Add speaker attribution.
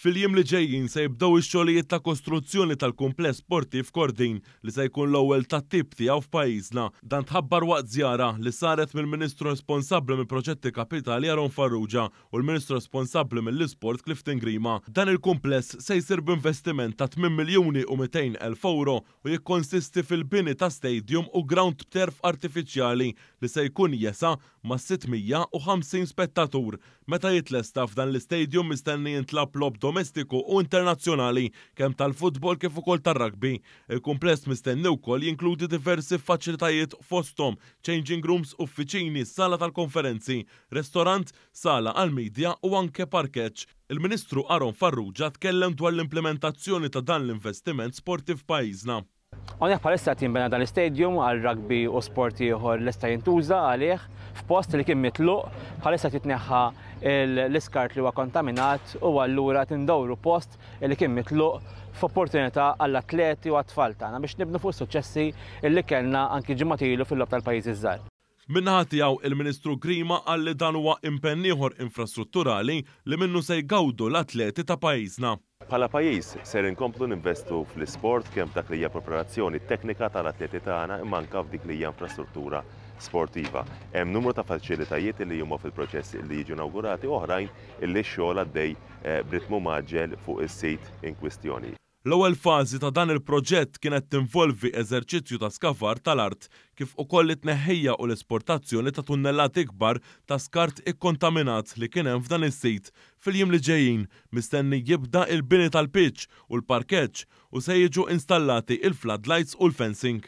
Speaker 1: Fil-jiem li ġejjin se jibdew ix-xogħlijiet ta' kostruzzjoni tal-kumpless sportiv Kordin li se jkun l-ewwel tat-tip tiegħu f'pajjiżna. Dan tħabbar waqt żjara li saret mill-Ministru responsabbli mill-Proġetti Kapitali Aaron Farrugia u l-Ministru responsabbli mill-Isport Clifton Grima. Dan il-kumpless se jsir b'investiment ta' 8 miljuni u 200 elf ewro u jikkonsisti fil-bini ta' stadium u ground b'turf artifiċjali li se jkun jesa' ma' 650 spettatur. Meta jitlesta, f'dan l-istadium mistenni jintlagħab logħob domestiku u internazzjonali, kemm tal-futbol kif ukoll tar-rugby. Il-kumpless mistenni wkoll jinkludi diversi faċilitajiet fosthom changing rooms, uffiċini, sala tal-konferenzi, restorant, sala għall-media u anke parkeġġ. Il-Ministru Aaron Farrugia tkellem dwar l-implimentazzjoni ta' dan l-investiment sportiv f'pajjiżna.
Speaker 2: Hawnhekk bħalissa qed jinbena dan l-istadium għal rugby u sport ieħor lesta jintuża għalih f'post li kien mitluq, bħalissa qed jitneħħa l-iskart li huwa kontaminat u allura qed indawru post li kien mitluq f'opportunità għall-atleti u għat-tfal tagħna biex nibnu fuq is-suċċessi li kellna anki ġimgħat ilu fil-Logħob tal-Pajjiżi ż-Żgħar.
Speaker 1: Min-naħa tiegħu, il-Ministru Grima qal li dan huwa impenn ieħor infrastrutturali li minnu se jgawdu l-atleti ta' pajjiżna.
Speaker 3: Bħala pajjiż ser inkomplu ninvestu fl-isport kemm f'dak li hija preparazzjoni teknika tal-atleti tagħna imma anke f'dik li hija infrastruttura sportiva. Hemm numru ta' faċilitajiet li huma fil-proċess li jiġu inawgurati u oħrajn illi x-xogħol għaddej b'ritmu mgħaġġel fuq is-sit in kwistjoni.
Speaker 1: L-ewwel fażi ta' dan il-proġett kienet tinvolvi eżerċizzju ta' skavar tal-art kif ukoll it-tneħħija u l-esportazzjoni ta' tunnellati kbar ta' skart ikkontaminat li kien hemm f'dan is-sit. Fil-jiem li ġejjin mistenni jibda il-bini tal-pitch u l-parkeġġ u se jiġu installati il-floodlights u l-fencing.